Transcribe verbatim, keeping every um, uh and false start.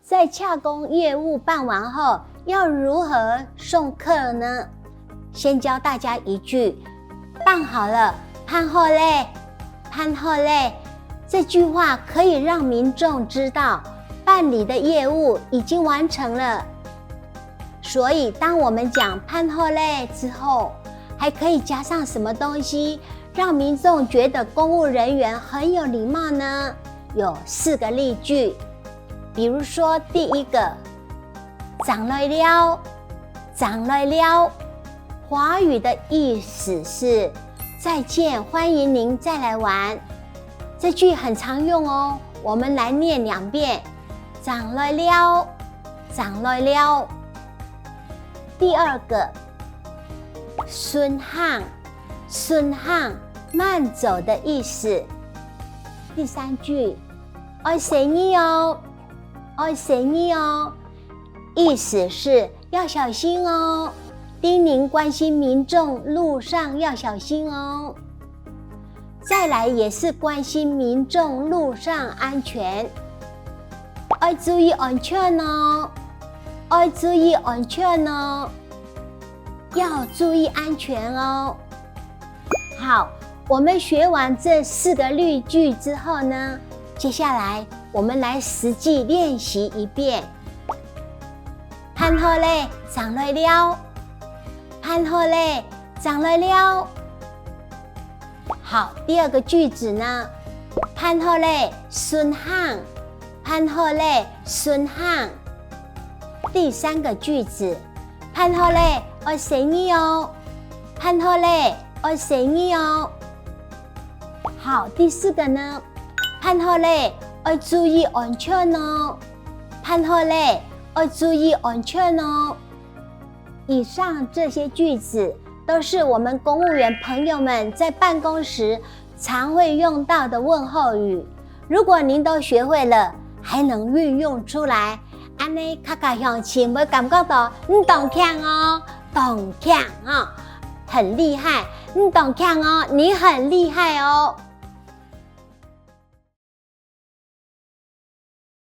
在洽公業務辦完後，要如何送客呢？先教大家一句：辦好了，辦好咧，办好咧。这句话可以让民众知道办理的业务已经完成了。所以，当我们讲办好咧之后，还可以加上什么东西，让民众觉得公务人员很有礼貌呢？有四个例句，比如说第一个，正來尞，正來尞，华语的意思是再见，欢迎您再来玩。这句很常用哦，我们来念两遍：正來尞，正來尞。第二个，順行，順行，慢走的意思。第三句，愛細義哦，愛細義哦，意思是要小心哦，叮嚀关心民众路上要小心哦。再来也是关心民众路上安全，愛注意安全哦，愛注意安全哦，要注意安全哦。好，我们学完这四个例句之后呢，接下来我们来实际练习一遍。辦好咧，正來尞。辦好咧，正來尞。好，第二个句子呢？辦好咧，順行。辦好咧，順行。第三个句子，辦好咧，愛細義哦。辦好咧，愛細義哦。好，第四个呢？辦好咧，愛注意安全哦。辦好咧，愛注意安全哦。以上这些句子都是我们公务员朋友们在办公时常会用到的问候语。如果您都学会了，还能运用出来，恁呢客家鄉親會感觉到你當慶哦，當慶哦，很厲害，你當慶哦，你很厲害哦。